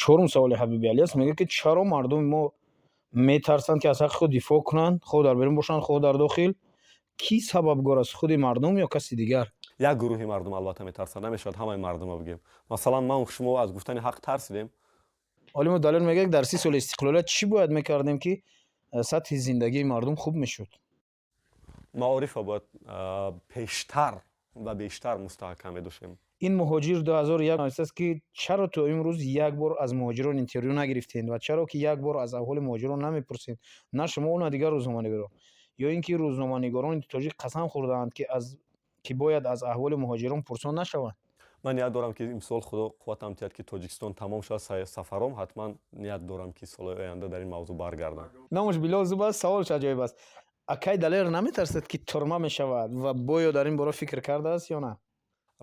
Чорум саволи Ҳабиби Алӣ аст, мегӯяд, ки чаро мардуми мо метарсанд, ки аз ҳаққи худ дифоъ кунанд, хоҳ дар берун бошанд, хоҳ дар дохил? Кӣ сабабгор аст, худи мардум ё каси дигар? Як гурӯҳи мардум албатта метарсанд, намешавад ҳамаи мардума бигем. Масалан, ман, шумо аз гуфтани ҳақ тарсидем. Олиму Далер мегӯяд, дар 30 соли истиқлолият чӣ бояд мекардем, ки сатҳи зиндагии мардум хуб мешуд? Маорифа бояд пештар ва бештар мустаҳкам медоштем. Ин муҳоҷир 2001 навиштааст, ки чаро то имрӯз як бор аз муҳоҷирон интервю нагирифтед ва чаро ки як бор аз аҳволи муҳоҷирон намепурсед, на шумо, на дигар рӯзноманигорон? Ё ин ки рӯзноманигорони тоҷик қасам хӯрдаанд, ки бояд аз аҳволи муҳоҷирон пурсон нашаванд? Ман ният дорам, ки имсол, Худо қувватам диҳад, ки Тоҷикистон тамом шавад сафаром, ҳатман ният дорам, ки солҳои оянда дар ин мавзӯъ баргардам. Номаш Билол Зуб аст, саволш аҷоиб аст: акай Далер наметарсад, ки турма мешавад, ва боё дар ин бора фикр кардааст ё на?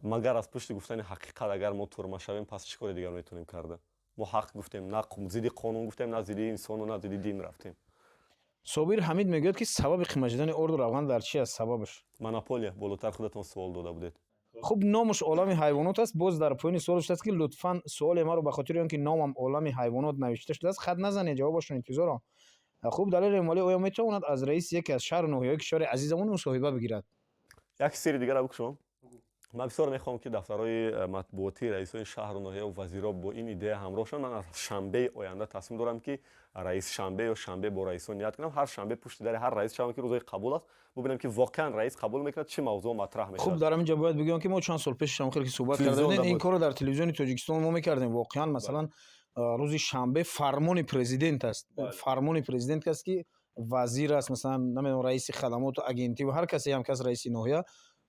Магар аз пушти гуфтани ҳақиқат агар мо турма шавем, пас чӣ кори дигар метавонем карда? Мо ҳақ гуфтем, на зидди қонун гуфтем, на зидди инсону, на зидди дин рафтем. Собир Ҳамид мегӯяд, ки сабаби қимат шудани орду равған дар чи аст, сабабаш? Монополия. Болотар худатон суол дода будед. Хуб, номаш Олами ҳайвонот аст. Боз дар поёни суолаш аст, ки лутфан суоле маро ба хотири он ки номам Олами ҳайвонот навишта шудааст, хат назанед, ҷавобашро интизорам. Хуб, Далери Эмомалӣ оё метавонад аз раиси яке аз шаҳру ноҳияҳои кишвари азизамон мусоҳиба бигирад? Як сирри дигара бикушом. Ман бисёр мехоҳам, ки дафтарҳои матбуотии раисони шаҳру ноҳия вазиро бо ин идея ҳамроҳ шаванд. Ман аз шанбеи оянда тасмим дорам, ки раис шанбе ё шанбе бо раисон ният кунам, ҳар шанбе пушти дари ҳар раис шавам, ки рӯзои қабул аст, бубинам, ки воқеан раис қабул мекунад, чӣ мавзӯъ матраҳ Хуб, мешавад. Дар ҳамин ҷо бояд бигӯям, ки мо чанд сол пеш ҳам хеле ки суҳбат карда Телевизион будем, ин набуд. корро дар телевизиони Тоҷикистон мо мекардем. Воқеан, масалан, рӯзи шанбе фармони президент аст, фармони президент аст, ки вазир аст, масалан, намедонам, раиси хадамоту агентӣ ва ҳар касе ҳам кас, раиси ноҳия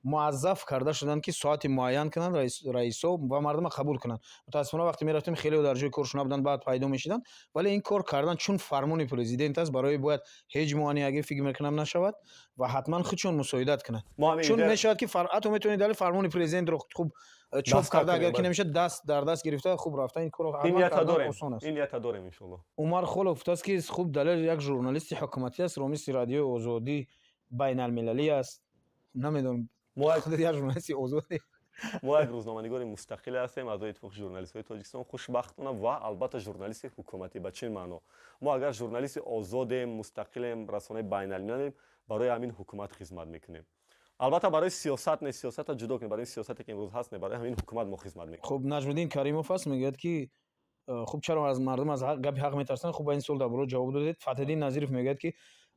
муаззаф карда шуданд, ки соати муайян кунанд раисо ва мардума қабул кунанд. Мутаассифона, вақте мерафтем, хелео дар ҷои коршон набуданд, баъд пайдо мешиданд. Вале ин кор кардан, чун фармони президент аст, барои бояд ҳеҷ монеагӣ, фикр мекунам, нашавад ва ҳатман худшон мусоидат кунанд. Мо ҳамин Чун идея мешавад, ки ҳатто метавонед дали фармони президентро хуб чоп Дасткор карда, кунем, агар ки бале. намешавад, даст дар даст гирифта, хуб рафта, ин корро Ин ҳатман нията кардан дорем. осон аст. Ин нията дорем, иншоалло. Умар Холов гуфтааст, ки хуб, Далер як журналисти ҳукуматӣ аст, ромиси Радиои Озодӣ байналмилалӣ аст. Намедонам, Мо як худат як журналисти озодӣ. Мо як рӯзноманигори мустақиле ҳастем, аъзои Иттифоқи журналистҳои Тоҷикистон, хушбахтона, ва албатта журналисти ҳукуматӣ. Ба чӣ маъно? Мо агар журналисти озодем, мустақилем, расонаи байналмилалем, барои ҳамин ҳукумат хизмат мекунем. Албатта, барои сиёсат не, сиёсата ҷудо кунем, барои сиёсате ки имрӯз ҳаст не, барои ҳамин ҳукумат мо хизмат мекунем. Хуб, Наҷмиддин Каримов аст, мегӯяд, ки хуб, чаро аз мардум аз гапи ҳақ метарсанд? Хуб, ба ин суол дар боло ҷавоб додед. Фатҳиддин Назиров мегӯяд, ки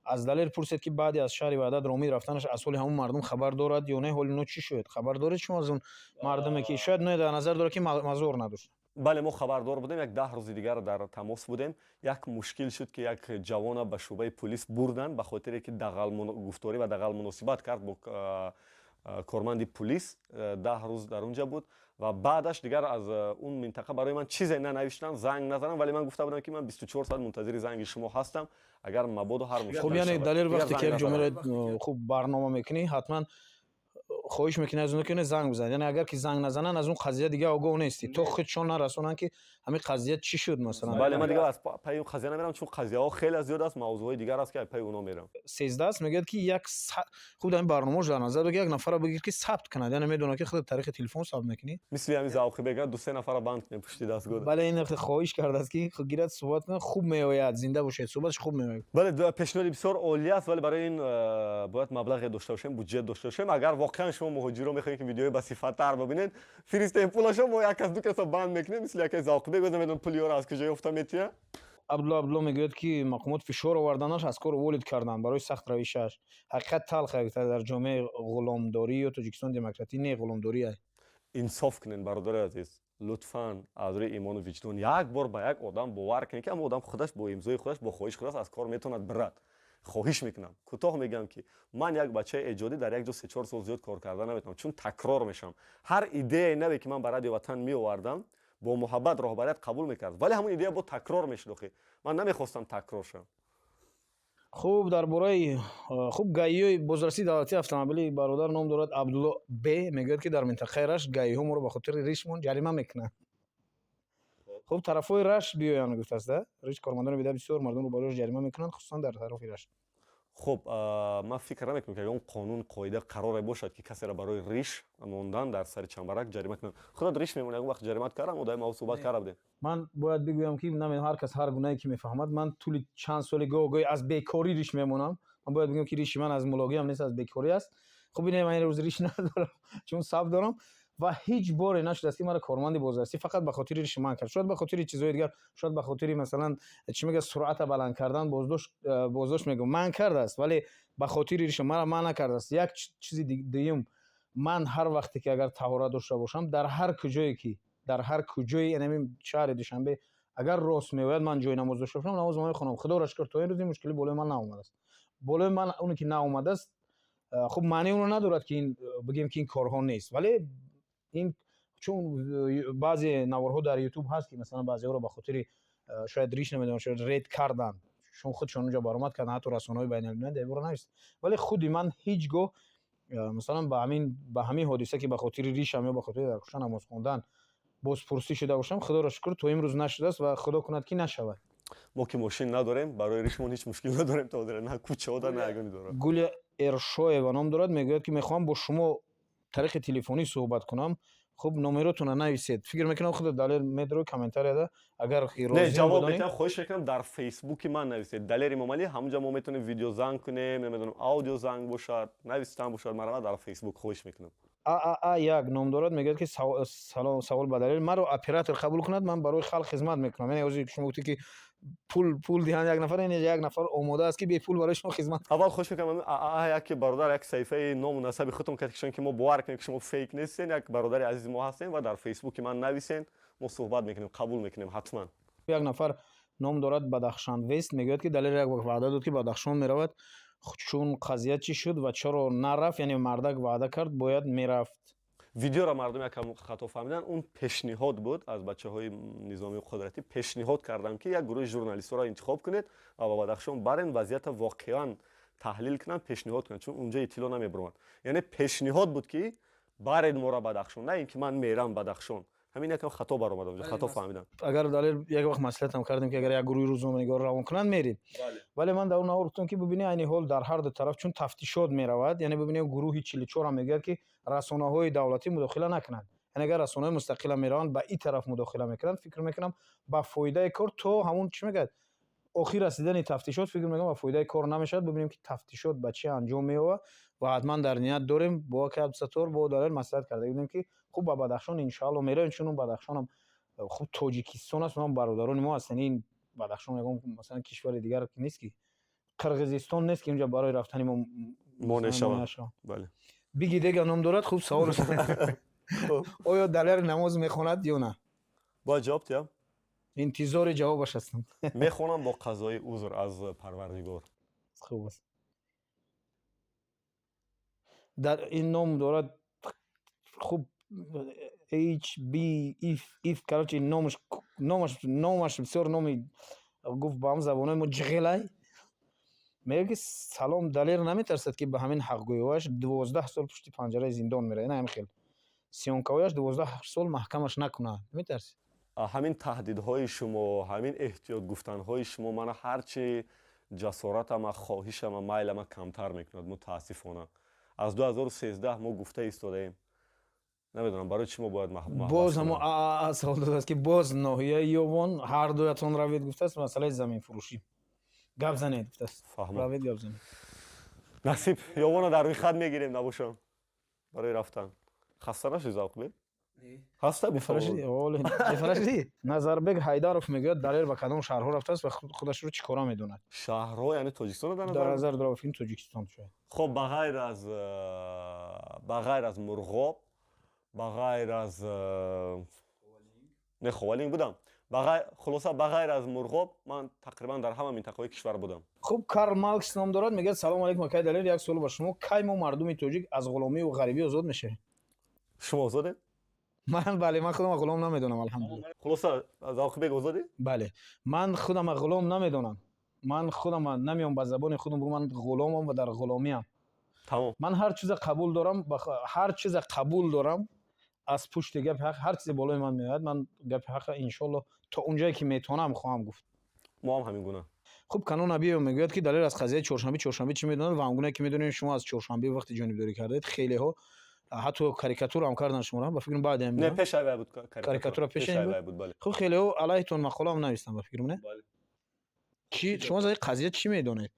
аз Далер пурсед, ки баъде аз шаҳри Ваҳдат Ромид рафтанаш аз ҳоли ҳамон мардум хабар дорад ё не, ҳоли оно чӣ шуд? Хабар доред шумо аз он мардуме, ки шояд не, дар назар дорад, ки мазор надошт? Бале, мо хабардор будем, як 10 рӯзи дигар дар тамос будем. Як мушкил шуд, ки як ҷавона ба шӯъбаи пулис бурданд, ба хотире ки дағал гуфторӣ ва дағал муносибат кард бо корманди пулис. 10 рӯз дар унҷа буд ва баъдаш дигар аз он минтақа барои ман чизе нанавиштанд, занг назаданд. Вале ман гуфта будам, ки ман 24 соат мунтазири занги шумо ҳастам, агар мабодо ҳар мушкил Хуб, яъне шавад. Далер, Дигар вақте ки занг як ҷомеаро назаданд. хуб барнома мекунӣ, ҳатман хоҳиш мекунӣ аз оно, ки занг бизанед. Яъне агар ки занг назананд, аз он қазия дигар огоҳ нестӣ, то худшон нарасонанд, ки ҳамин қазия чӣ шуд, масалан. Бале, ман дигар аз пайи он қазия намерам, чун қазияҳо хеле зиёд аст, мавзӯъҳои дигар аст, ки аз пайи оно мерам. 13 аст, мегӯяд, ки як хуб, дар ин барномаош дар назар дор, ки як нафарро бигир, ки сабт кунад. Яъне медонад, ки худат тариқи телефон сабт мекунӣ. Мисли ҳамин Завқи бега, ду се нафарро банд кунем пушти дастгоҳ. Бале, ин хоҳиш кардааст, ки гирад, суҳбат кунад, хуб меояд. Зинда бошед, суҳбаташ хуб меояд. Бале, пешниҳоди бисёр олӣ аст, вале барои ин бояд маблағе дошта бошем, буҷет дошта бошем. Агар воқеан шумо муҳоҷиро мехоҳед, ки видеои басифаттар бибинед, фиристем пулашо, мо як кас, ду касо банд мекунем, мисли якаи Завқибек, боз намедонам, пули ёро аз куҷо ёфта метия. Абдулло Абдулло мегӯяд, ки мақомот фишор оварданаш, аз кор уволить карданд барои сахт равишаш. Ҳақиқат талх, дар ҷомеаи ғуломдорӣ ё Тоҷикистон демократӣ не, ғуломдорӣ. Инсоф кунед, бародари азиз, лутфан аз рӯи имону виҷдон як бор ба як одам бовар кунед, ки ҳамон одам худаш бо имзои худаш, бо хоҳиши худаш аз кор метавонад бирад. Хоҳиш мекунам. Кӯтоҳ мегӯям, ки ман як бачаи эҷодӣ дар як ҷо 3-4 сол зиёд кор карда наметавонам, чун такрор мешавам. Ҳар идеяи наве, ки ман ба Радио Ватан меовардам, бо муҳаббат роҳбарият қабул мекард, вале ҳамон идея бо такрор мешуд. Охи ман намехостам такрор шавам. Хуб, дар бораи хуб ГАИ-ҳои бозрасии давлатии автомобили, бародар ном дорад Абдулло Б мегӯяд, ки дар минтақаи Рашт ГАИ-ҳо моро ба хотири ришмон ҷарима мекунанд. Хуб, тарафҳои Рашт биёянд, гуфтааст, да, риш кормандони бида бисёр мардумро барояш ҷарима мекунанд, хусусан дар тарафи Рашт. Хуб, ман фикр намекунам, ки ягон қонун, қоида, қароре бошад, ки касеро барои риш мондан дар сари чамбарак ҷарима кунанд. Худат риш мемонӣ, ягон вақт ҷаримат кардам? Одаи ма суҳбат карда будем. Ман бояд бигӯям, ки намедонам, ҳар кас ҳар гунае ки мефаҳмад. Ман тӯли чанд соли гоҳ гоҳе аз бекорӣ риш мемонам. Ман бояд бигӯям, ки риши ман аз мулогиам нест, аз бекорӣ аст. Хуб, ине, ман ин рӯз риш надорам, чун саб дорам, ва ҳеҷ боре нашудааст, ки маро корманди бозрасӣ фақат ба хотири риши ман кард. Шояд ба хотири чизҳои дигар, шояд ба хотири, масалан, чӣ мегӯяд, суръата баланд кардан боздошт мегӯям, манъ кардааст, вале ба хотири риша маро манъ накардааст. Як чизи дуюм: ман ҳар вақте ки агар таҳорат дошта бошам, дар ҳар куҷое ки, дар ҳар куҷои инамин шаҳри Душанбе агар рост меояд, ман ҷои намоз дошта бошам, намозро мехонам. Худоро шукр, то ин рӯз ин мушкилӣ болои ман наомадааст. Болои ман оне ки наомадааст, хуб, маънии онро надорад, ки ин бигем, ки ин корҳо нест. Вале ин чун баъзе наворҳо дар Ютуб ҳаст, ки масалан баъзеҳоро ба хотири шояд риш, намедонам, шояд ред карданд, чун худшон онҷо баромад карданд, ҳатто расонаҳои байналмилалӣ дар ин бора навист. Вале худи ман ҳеҷ гоҳ, масалан, ба ҳамин ҳодиса, ки ба хотири ришам ё ба хотири дар кӯча намоз хондан бозпурсӣ шуда бошам, худоро шукр, то имрӯз нашудааст ва худо кунад, ки нашавад. Мо ки мошин надорем, барои ришмон ҳеҷ мушкил надорем то ҳозира, на кӯчаода, на ягон идора. Гуля Эршоева ном дорад, мегӯяд, ки мехоҳам бо шумо тариқи телефонӣ суҳбат кунам. Хуб, номеротонро нависед. Фикр мекунам, худо Далер медро комментарияда, агар Не, ҷавоб метиҳам. Хоҳиш мекунам, дар Фейсбуки ман нависед, Далер Имомалӣ. Ҳамунҷа мо метавонем видеозанг кунем, намедонам, аудиозанг бошад, навистан бошад. Марҳамат, дар Фейсбук, хоҳиш мекунам. Ааа як ном дорад, мегӯяд, ки салом, савол ба Далер: маро оператор қабул кунад, ман барои халқ хизмат мекунам. Яъне ҳозир шумо гуфтед, ки пул диҳанд як нафар, яъне як нафар омода аст, ки бепул барои шумо хизмат. Аввал хоҳиш мекунам, аа яке бародар як саҳифаи ному насаби худтон кашон, ки мо бовар кунем, ки шумо фейк нестен, як бародари азизи мо ҳастем, ва дар Фейсбуки ман нависен, мо суҳбат мекунем, қабул мекунем ҳатман. Як нафар ном дорад Бадахшан Вест, мегӯяд, ки Далер як ваъда дод, ки Бадахшон меравад, чун қазия чӣ шуд ва чаро нарафт? Яъне мардак ваъда кард, бояд мерафт. Видеоро мардум якам хато фаҳмидан. Он пешниҳод буд аз бачаҳои низомии қудратӣ. Пешниҳод кардам, ки як гурӯҳи журналистҳоро интихоб кунед ва ба Бадахшон барен, вазъията воқеан таҳлил кунанд, пешниҳод кунанд, чун унҷа иттилоъ намебаромад. Яъне пешниҳод буд, ки баред моро Бадахшон, на ин ки ман мерам Бадахшон. Ҳамин якам хато баромад онҷо, хато фаҳмидам. Агар, Далер, як вақт маслиҳатам кардем, ки агар як гурӯҳи рӯзноманигор равон кунанд, мерем. Вале ман дар он навор гуфтам, ки бибинӣ, айни ҳол дар ҳар ду тараф чун тафтишот меравад, яъне бибинем, гурӯҳи 44-ам мегӯяд, ки расонаҳои давлатӣ мудохила накунанд. Яъне агар расонаҳои мустақила мераванд, ба ин тараф мудохила мекунанд, фикр мекунам, ба фоидаи кор то ҳамун, чӣ мегӯяд, охир расидани тафтишот, фикр мекунам, ба фоидаи кор намешавад. Бибинем, ки тафтишот ба чӣ анҷом меёбад, ва ҳатман дар ният дорем, бо ака Абдусаттор, бо Далер маслиҳат карда будем, ки хуб, ба Бадахшон иншоалло меравем, чун Бадахшонам хуб Тоҷикистон аст, онам бародарони мо ҳастанд. Ин Бадахшон ягон, масалан, кишвари дигар нест, ки Қирғизистон нест, ки унҷа барои рафтани мо монеъ шавад. Биги Дега ном дорад. Хуб, савол: оё Далер намоз мехонад ё на? Бояд ҷавоб диҳам? Интизори ҷавобаш ҳастам. Мехонам бо қазои узр аз Парвардигор. Хуб аст. Дар ин ном дорад, хуб, H B if if, короче, номаш бисёр номи, гуфт, ба ҳам забонои мо ҷиғелай. Мегӯяд, ки салом, Далер наметарсад, ки ба ҳамин ҳақгӯиҳояш 12 сол пушти панҷараи зиндон меравад? Ина ҳамин хел съёмкаҳояш 12 сол маҳкамаш накунад, наметарсед? Ҳамин таҳдидҳои шумо, ҳамин эҳтиёт гуфтанҳои шумо мана ҳарчи ҷасоратама, хоҳишама, майлама камтар мекунад, мутаассифона. Аз 2013 мо гуфта истодаем, намедонам, барои чӣ мо бояд Боз ҳамо савол додааст, ки боз ноҳияи Ёвон ҳар дуятон равед, гуфтааст, масъалаи заминфурӯшӣ гап занед, гуфтааст, равед, гап занед. Насиб, Ёвона дар рӯи хат мегирем, набошам барои рафтан. Хаста нашуд, Завқбек? Хаста? Назарбек Ҳайдаров мегӯяд: Далер ба кадом шаҳрҳо рафтааст ва худашро чӣ кора медонад? Шаҳрҳо, яъне Тоҷикистонро дар назар дорам, фикр, Тоҷикистон шояд. Хоб, ба ғайр аз Мурғоб, ба ғайр аз, не, Ховалинг будам, хулоса, ба ғайр аз Мурғоб ман тақрибан дар ҳама минтақаҳои кишвар будам. Хуб, Карл Маркс ном дорад, мегӯяд: салому алейкум, акай Далер, як суол ба шумо: кай мо мардуми тоҷик аз ғуломию ғарибӣ озод мешавем? Шумо озодед? Ман бале, ман худама ғулом намедонам, алҳамдулилла. Хулоса, Завқибек, озодӣ? Бале, ман худама ғулом намедонам. Ман худама намеом ба забони худам бигӯ, ман ғуломам ва дар ғуломиам. Тамом. Ман ҳар чиза қабул дорам, ҳар чиза қабул дорам аз пушти гапи ҳақ. Ҳар чизе болои ман меояд, ман гапи ҳақа, иншоалло, то унҷое ки метавонам, хоҳам гуфт. Мо ҳам ҳамин гуна. Хуб, Канон Абиев мегӯяд, ки Далер аз қазияи чоршанбе чоршанбе чӣ медонад ва ҳамгуна ки медонем, шумо аз чоршанбе вақти ҷонибдорӣ кардаед, хелеҳо ҳатто карикатура ҳам кардан шуморо, ба фикрам, баъд Не, пеш авай буд. Карикатура пеш авай буд, бале. Хуб, хелеҳо алайҳитон мақола ҳам навистанд, ба фикрам, не? Чӣ, шумо аз ин қазия чӣ медонед?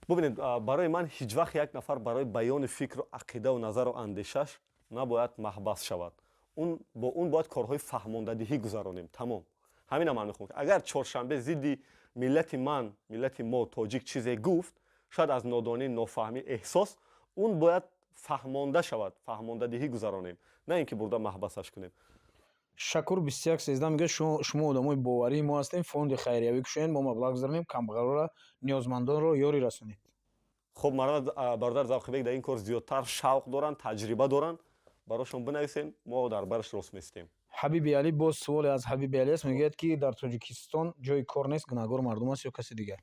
Бубинед, барои ман ҳеҷ вақт як нафар барои баёни фикру ақидаву назару андешаш набояд маҳбас шавад. Он бо он бояд корҳои фаҳмондадиҳӣ гузаронем, тамом. Ҳамина ман мехоҳам. Агар чоршанбе зидди миллати ман, миллати мо, тоҷик, чизе гуфт, шояд аз нодонӣ, нофаҳмӣ, эҳсос, он бояд фаҳмонда шавад, фаҳмондадиҳӣ гузаронем, на ин ки бурда маҳбасаш кунем. Шакур 2113 мегӯяд: шумо одамои боварии мо ҳастем, фонди хайриявӣ кушоед, мо маблағ гузаронем, камбағалоро, ниёзмандонро ёрӣ расонед. Хуб, бародар Завқибек дар ин кор зиёдтар шавқ доранд, таҷриба доранд, барошон бинависем, мо дар бараш рост местем. Ҳабиби Алӣ, боз суоле аз Ҳабиби Алӣ аст, мегӯяд, ки дар Тоҷикистон ҷои кор нест, гунаҳгор мардум аст ё каси дигар?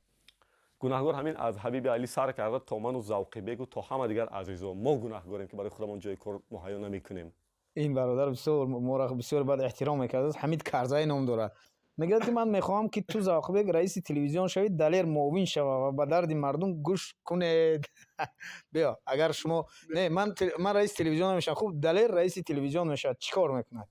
Гунаҳгор ҳамин аз Ҳабиби Алӣ сар карда то ману Завқибегу то ҳама дигар азизо, мо гунаҳгорем, ки барои худамон ҷои кор муҳайё намекунем. Ин бародар бисёр моро бисёр бад эҳтиром мекардааст, Ҳамид Карзай ном дорад, мегӯяд, ки ман мехоҳам, ки ту, Завқибек, раиси телевизион шавӣ, Далер муовин шава ва ба дарди мардум гӯш кунед. Биё, агар шумо не, ман раиси телевизион намешавам. Хуб, Далер раиси телевизион мешавад, чӣ кор мекунад?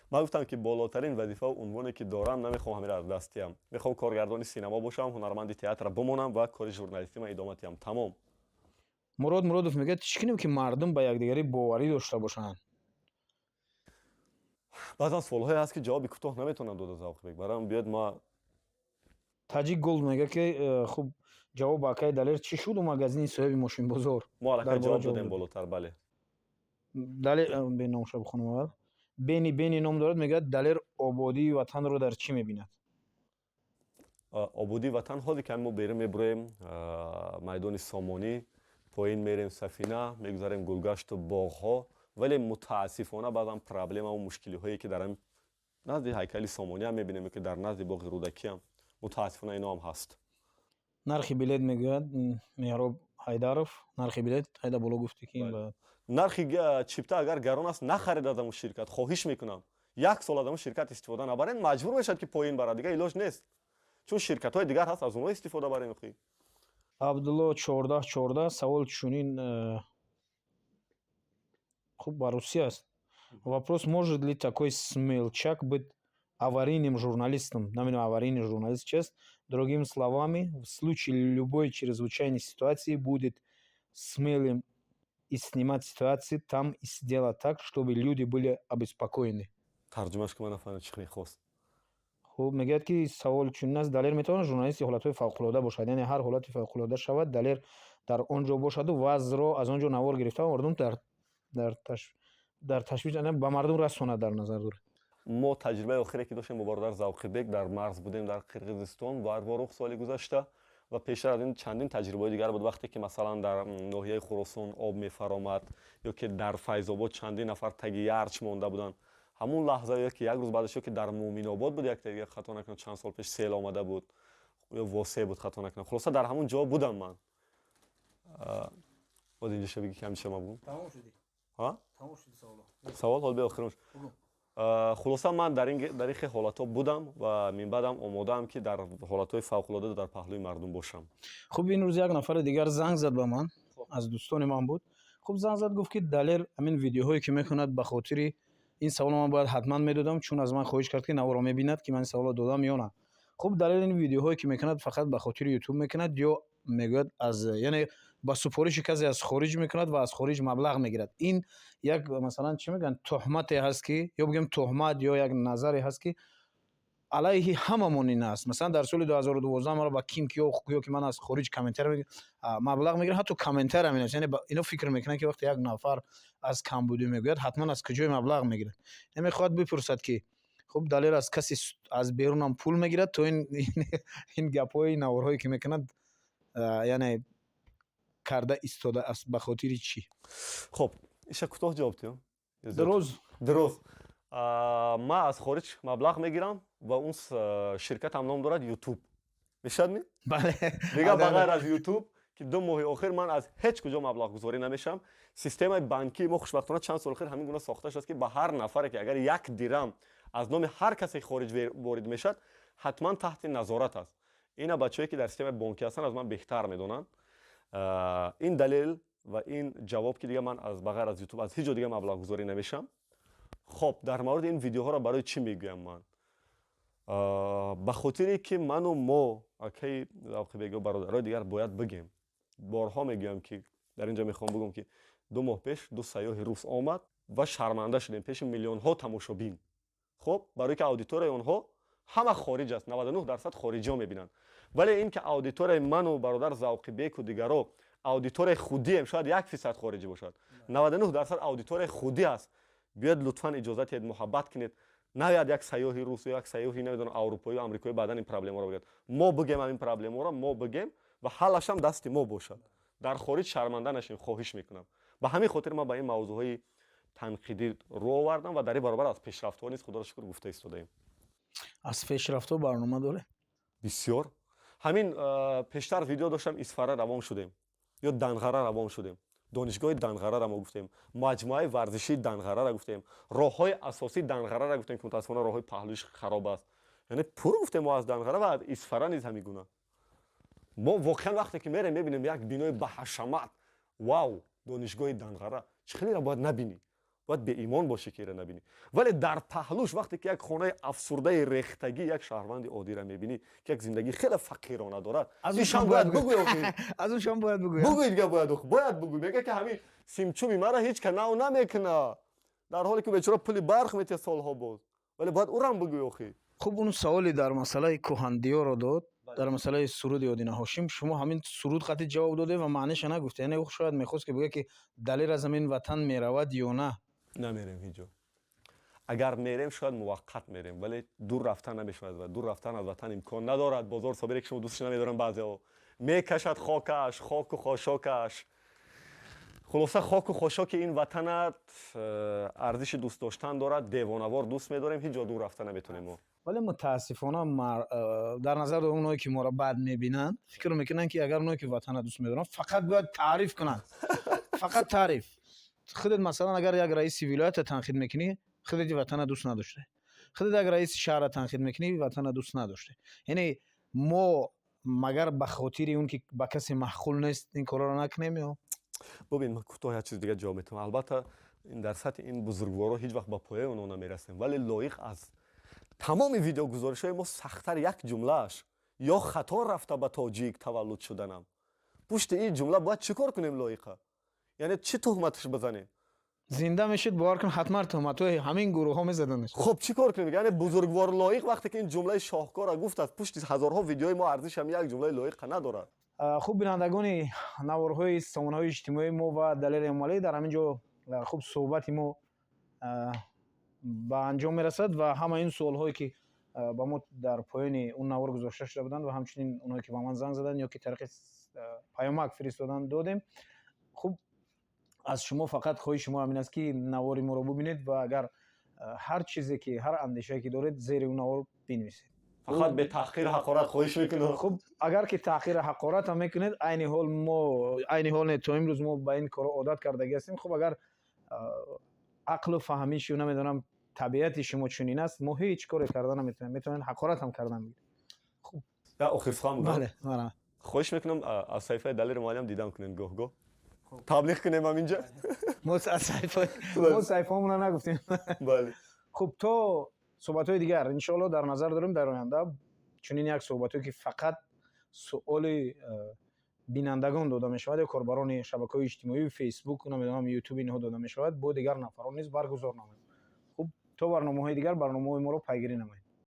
Ман гуфтам, ки болотарин вазифаву унвоне ки дорам, намехоҳам ҳамира аз даст диҳам. Мехоҳам коргардони синемо бошам, ҳунарманди театр бимонам ва кори журналистима идома диҳам, тамом. Мурод Муродов мегӯяд: чӣ кунем, ки мардум ба якдигарӣ боварӣ дошта бошанд? Баъзан суолҳое ҳаст, ки ҷавоби кӯтоҳ наметавонам дода, Завқибек, барои биёд ма. Таҷик Голд мегӯяд, ки хуб, ҷавоб ба акаи Далер: чӣ шуду магазини соҳиби мошинбозор? Мо аллакай ҷавоб додем болотар, бале. Далер беномша бихонам аввал. Бени Бени ном дорад, мегӯяд: Далер ободии ватанро дар чӣ мебинад? Ободии ватан ҳозир ки мо берун мебуроем, майдони Сомонӣ, поин мерем Сафина, мегузарем Гулгашту боғҳо, вале мутаассифона баъзан проблемаву мушкилиҳое, ки дар назди ҳайкали Сомониам мебинем, ки дар назди боғи Рӯдакиам, мутаассифона иноам ҳаст. Нархи билет, мегӯяд Меҳроб Ҳайдаров, нархи билет ҳайда боло гуфтӣ, ки Нархи чипта агар гарон аст, нахаред аз амун ширкат, хоҳиш мекунам. Як сол аз амун ширкат истифода набаред, маҷбур мешавад, ки поин барад, дигар илоҷ нест, чун ширкатҳои дигар ҳаст, аз онҳо истифода барем. Охи. Абдулло 1414 савол чунин, хуб, ба русӣ аст. Вопрос: может ли такой смельчак быть аварийным журналистом? Намедонам, аварийный журналист чист. Другими словами, в случае любой чрезвычайной ситуации будет смелым и снимать ситуации там и сделать так, чтобы люди были обеспокоены. Тарҷумаш ки ман нафаҳмидам, чӣ мехост. Хуб, мегӯяд, ки савол чунин аст: Далер метавонад журналисти ҳолатҳои фавқулода бошад, яъне ҳар ҳолати фавқулода шавад, Далер дар он ҷо бошаду вазъро аз он ҷо навор гирифта, мардум дар ташвиш, ба мардум расонад, дар назар дорад. Мо таҷрибаи охире, ки доштем бо бародар Завқибек, дар марз будем, дар Қирғизистон, Варворух, соли гузашта, ва пештар аз ин чандин таҷрибаҳои дигар буд, вақте ки масалан дар ноҳияи Хуросон об мефаромад ё ки дар Файзобод чандин нафар таги ярч монда буданд, ҳамун лаҳза ё ки як рӯз баъдаш, ё ки дар Муъминобод буд, як дигар, хато накунам, чанд сол пеш сел омада буд, ё Восе буд, хато накунам. Хулоса, дар ҳамун ҷо будам ман. Боз инҷоша бигӣ, ки ҳамиша ма бугум. Савол ҳол бе охирон. Хулоса, ман дар ин хел ҳолатҳо будам ва минбаъдам омодаам, ки дар ҳолатҳои фавқулода дар паҳлӯи мардум бошам. Хуб, ин рӯз як нафари дигар занг зад ба ман, аз дӯстони ман буд. Хуб, занг зад, гуфт, ки Далер ҳамин видеоҳое, ки мекунад, ба хотири ин саволро ман бояд ҳатман медодам, чун аз ман хоҳиш кард, ки наворо мебинад, ки ман ин саволро додам ё на. Хуб, Далер ин видеоҳое, ки мекунад, фақат ба хотири Ютуб мекунад ё мегӯяд, аз яъне ба супориши касе аз хориҷ мекунад ва аз хориҷ маблағ мегирад? Ин як, масалан, чӣ мегӯянд, тӯҳмате ҳаст, ки ё бигӯем тӯҳмат ё як назаре ҳаст, ки алайҳи ҳамамон ин аст. Масалан, дар соли 2012 маро ба ким ё ки ман аз хориҷ комментар маблағ мегирам, ҳатто комментар менависам. Яъне ино фикр мекунанд, ки вақте як нафар аз камбудӣ мегӯяд, ҳатман аз куҷои маблағ мегирад. Мехоҳад бипурсад, ки хуб, Далер аз касе аз берунам пул мегирад, то ин гапҳои наворҳое, ки мекунад, яъне карда истода аст, ба хотири чӣ? Хуб, иша кӯтоҳ ҷавоб диҳам? Дроз. Дроз. Ман аз хориҷ маблағ мегирам ва он ширкатам ном дорад Ютуб. Мешавад ми? Бале. Дигар ба ғайр аз Ютуб, ки 2 моҳи охир ман аз ҳеҷ куҷо маблағгузорӣ намешавам. Системаи банкии мо, хушбахтона, чанд соли охир ҳамин гуна сохта шудааст, ки ба ҳар нафаре, ки агар як дирам аз номи ҳар касе хориҷ ворид мешавад, ҳатман таҳти назорат аст. Ина бачаҳое, ки дар системаи бонкӣ ҳастанд, аз ман беҳтар медонанд. Ин далел ва ин ҷавоб, ки дига ман аз ба ғайр аз Ютуб аз ҳеҷ ҷо дига маблағгузорӣ намешам. Хоб, дар мавриди ин видеоҳоро барои чӣ мегӯям ман? Ба хотире ки ману мо, акаи Завқибегу бародарои дигар, бояд бигем. Борҳо мегӯям, ки дар ин ҷо мехоҳам бигӯм, ки 2 моҳ пеш ду сайёҳи рус омад ва шарманда шудем пеши миллионҳо тамошобин. Хоб, барои ки аудиторияи онҳо ҳама хориҷ аст, 99% хориҷиҳо мебинанд. Вале ин ки аудиторияи ману бародар Завқибеку дигаро аудиторияи худием, шояд 1% хориҷӣ бошад, 99% аудиторияи худӣ аст. Биёед, лутфан, иҷозат диҳед, муҳаббат кунед. Наояд як сайёҳи рус ё як сайёҳи, намедонам, аврупоию амрикоӣ баъдан ин проблемаро бигӯяд. Мо бигем, ҳамин проблемаро мо бигем ва ҳаллашам дасти мо бошад. Дар хориҷ шарманда нашем, хоҳиш мекунам. Ба ҳамин хотир ман ба ин мавзӯъҳои танқидӣ рӯ овардам ва дар ин баробар аз пешрафтҳо низ, худоро шукр, гуфта истодаем. Аз пешрафтҳо барнома доред? Бисёр. Ҳамин пештар видео доштам, Исфара равон шудем ё Данғара равон шудем. Донишгоҳи Данғарара мо гуфтем, маҷмӯаи варзишии Данғарара гуфтем, роҳҳои асосии Данғарара гуфтем, ки мутаассифона роҳҳои паҳлӯиш хароб аст. Яъне пур гуфтем мо аз Данғара ва аз Исфара низ ҳамин гуна. Мо воқеан вақте ки мерем, мебинем як бинои баҳашамат, вау, донишгоҳи Данғара, чӣ хелеро бояд набинӣ, бояд беимон бошӣ, ки ира набинӣ. Вале дар паҳлӯш вақте ки як хонаи афсурдаи рехтагӣ як шаҳрванди оддиро мебинӣ, ки як зиндагии хеле фақирона дорад, ишам бояд бугӯй. Аз ушам бояд бугӯй. Бугӯй, дига бояд, бояд бугӯй. Мега, ки ҳамин симчуми мара ҳеҷ ка нав намекуна, дар ҳоле ки бечора пули барқ метиҳад солҳо боз, вале бояд ӯрам бугӯй охи. Хуб, он саволе дар масъалаи кӯҳандиёро дод, дар масъалаи суруди Одина Ҳошим. Шумо ҳамин суруд қатъи ҷавоб доде ва маъниша нагуфте. Яъне ӯ шояд мехост, ки бигӯяд, ки Далер аз ҳамин ватан меравад ё на. Намерем ҳеҷ ҷо. Агар мерем, шояд муваққат мерем, вале дур рафтан намешавад ва дур рафтан аз ватан имкон надорад. Бозор Собире, ки шумо дӯстш намедорам, баъзеҳо мекашад хокаш, хоку хошокаш. Хулоса, хоку хошоки ин ватанат арзиши дӯст доштан дорад. Девонавор дӯст медорем, ҳеҷ ҷо дур рафта наметонем мо. Вале мутаассифона, дар назар дорам, оное ки моро бад мебинанд, фикр мекунанд, ки агар оное ки ватанро дӯст медоранд, фақат бояд таъриф кунанд, фақат таъриф. Худат, масалан, агар як раиси вилоята танқид мекунӣ, худати ватанро дӯст надошта. Худат як раиси шаҳрро танқид мекунӣ, ватанро дӯст надошта. Яъне мо магар ба хотири он ки ба касе маъқул нест, ин корҳоро накунем ё? Бубин, ман кӯтоҳ як чиз дига ҷавоб метавам. Албатта, дар сатҳи ин бузургворо ҳеҷ вақт ба пояи онҳо намерасем, вале Лоиқ аз тамоми видеогузоришҳои мо сахттар як ҷумлааш: «Ё хато рафта ба тоҷик таваллуд шуданам». Пушти ин ҷумла бояд чӣ кор кунем Лоиқа? Яъне чӣ туҳматаш бизанем? Зинда мешуд, бовар кун, ҳатман туҳматҳои ҳамин гурӯҳҳо мезаданаш. Хуб, чӣ кор кунем? Яъне бузургвор Лоиқ вақте ки ин ҷумлаи шоҳкорро гуфт, аз пушти ҳазорҳо видеои мо арзиш ҳам як ҷумлаи Лоиқа надорад. Хуб, бинандагони наворҳои сомонаҳои иҷтимоии мо ва Далери Эмомалӣ, дар ҳамин ҷо, хуб, суҳбати мо ба анҷом мерасад ва ҳама ин суолҳое, ки ба мо дар поёни он навор гузошта шуда буданд ва ҳамчунин онҳое, ки ба ман занг заданд ё ки тариқи паёмак фиристоданд, додем. Хуб, аз шумо фақат хоҳиши мо ҳамин аст, ки навори моро бубинед ва агар ҳар чизе ки, ҳар андешае ки доред, зери он навор бинависед. Фақат бе таҳқиру ҳақорат, хоҳиш мекунам. Хуб, агар ки таҳқиру ҳақорат ҳам мекунед, айни ҳол мо, айни ҳол не, то имрӯз мо ба ин корҳо одат кардагӣ ҳастем. Хуб, агар ақлу фаҳмишу, намедонам, табиати шумо чунин аст, мо ҳеҷ коре карда наметавонем. Метавонед ҳақорат ҳам кардан бигиред. Хуб. Охир сухан. Бале. Хоҳиш мекунам, аз саҳифаи Далери Муаллим дидам кунед, гоҳ-гоҳ таблиғ кунем ҳаминҷа. Мо саҳифаҳомона нагуфтем. Бале. Хуб, то суҳбатҳои дигар, иншоалло, дар назар дорем дар оянда чунин як суҳбатҳое, ки фақат суоли бинандагон дода мешавад ё корбарони шабакаҳои иҷтимоӣ, Фейсбук, намедонам, Ютуб, инҳо дода мешавад, бо дигар нафарон низ баргузор намоем. Хуб, то барномаҳои дигар барномаҳои моро пайгирӣ намоед.